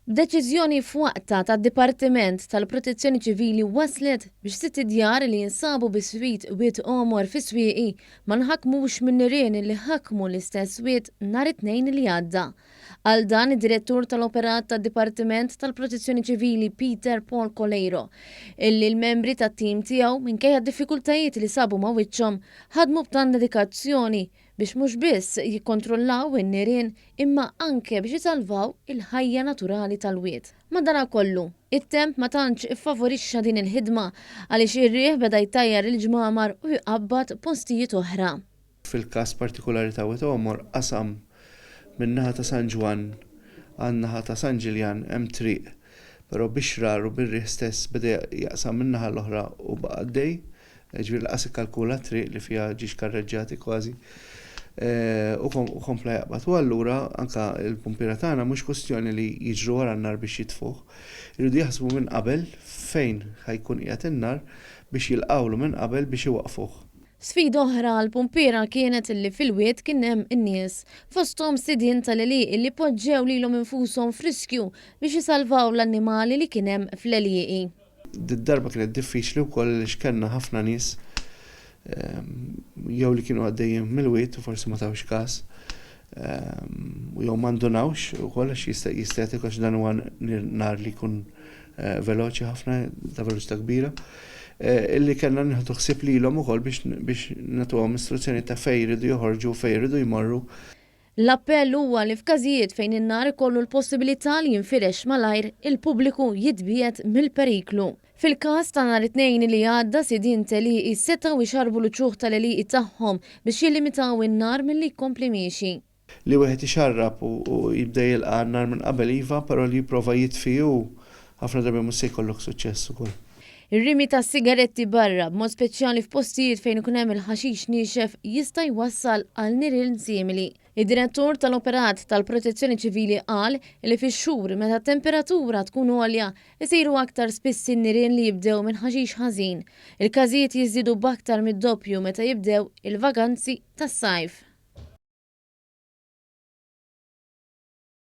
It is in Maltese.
B'deċiżjoni f'waqtha tad-Dipartiment tal-Protezzjoni Ċivili waslet biex sitt idjar li jinsabu biswit Wied Għomor fis-Swieqi ma nħakmux min-nirien li ħakmu l-istess wied nhar it-Tnejn li għadda. Qal dan id-Direttur tal-Operat tad-Dipartiment tal-Protezzjoni Ċivili Peter Paul Coleiro illi l-membri tat-tim tiegħu minkejja d-diffikultajiet li sabu ma' wiċċhom ħadmu b'tant dedikazzjoni biex mhux biss jikkontrollaw in-nirien imma anke biex isalvaw il-ħajja naturali tal-wied. Madanakollu, it-temp ma tantx iffavorixxa din il-ħidma għaliex ir-riħ beda jtajjar il-ġmamar u jqabbad postijiet oħra. Fil-każ partikulari ta' Wied Għomor, qasam min-naħa ta' San Ġwann għan-naħa ta' San Ġiljan hemm triq, però bix-xrar u bir-riħ stess beda jaqsam min-naħa l-oħra u baqa' għaddej. Jiġifieri lanqas ikkalkula t-triq li fiha ġiex karreġġjati kważi u kompla jaqbad. U allura anke l-pumpiera tagħna mhux kwestjoni li jiġru wara n-nar biex jitfuh. Iridu jaħsbu minn qabel fejn ħa jkun qiegħed in-nar biex jilqgħulu minn qabel biex iwaqqfuh. Sfida oħra għall-pumpiera kienet li fil-wied kien hemm in-nies, fosthom sidien tal-għelieqi li poġġew lilhom infushom f'riskju biex isalvaw l-annimali li kien hemm fl-għelieqi. Did-darba kienet diffiċli wkoll għaliex kellna ħafna nies jew li kienu għaddejjin mill-wied u forsi ma tawx każ u jew ma ndunawx ukoll għax jista' jista' jagħtik għax dan huwa nar li jkun veloċi ħafna, ta' veloċità kbira, illi kellna nieħdu ħsieb lilhom ukoll biex biex nagħtuhom istruzzjoni ta' fejn jridu joħorġu u fejn jridu jmorru. L-appell huwa li f'każijiet fejn in-nar ikollu l-possibilità li jinfirex malajr, il-pubbliku jitbiegħed mill-periklu. Fil-każ ta' nhar it-Tnejn li għadda, sidien t'għelieqi setgħu jxarrbu l-uċuħ tal-għelieqi tagħhom biex jillimitaw in-nar milli jkompli miexi. Li wieħed ixarrab u jibda jilqa' għan-nar minn qabel iva, però li jipprova jitfi hu, ħafna drabi mhux se jkollok suċċess ukoll. Ir-rimi ta' sigaretti barra, b'mod speċjali f'postijiet fejn ikun hemm il-ħaxix niexef, jista' jwassal għal nirien simili. Id-Direttur tal-Operat tal-Protezzjoni Ċivili qal li fix-xhur meta t-temperatura tkun għolja, isiru aktar spissi n-nirien li jibdew minn ħaxix ħażin. Il-każijiet jiżdiedu b'aktar mid-doppju meta jibdew il-vaganzi tas-sajf.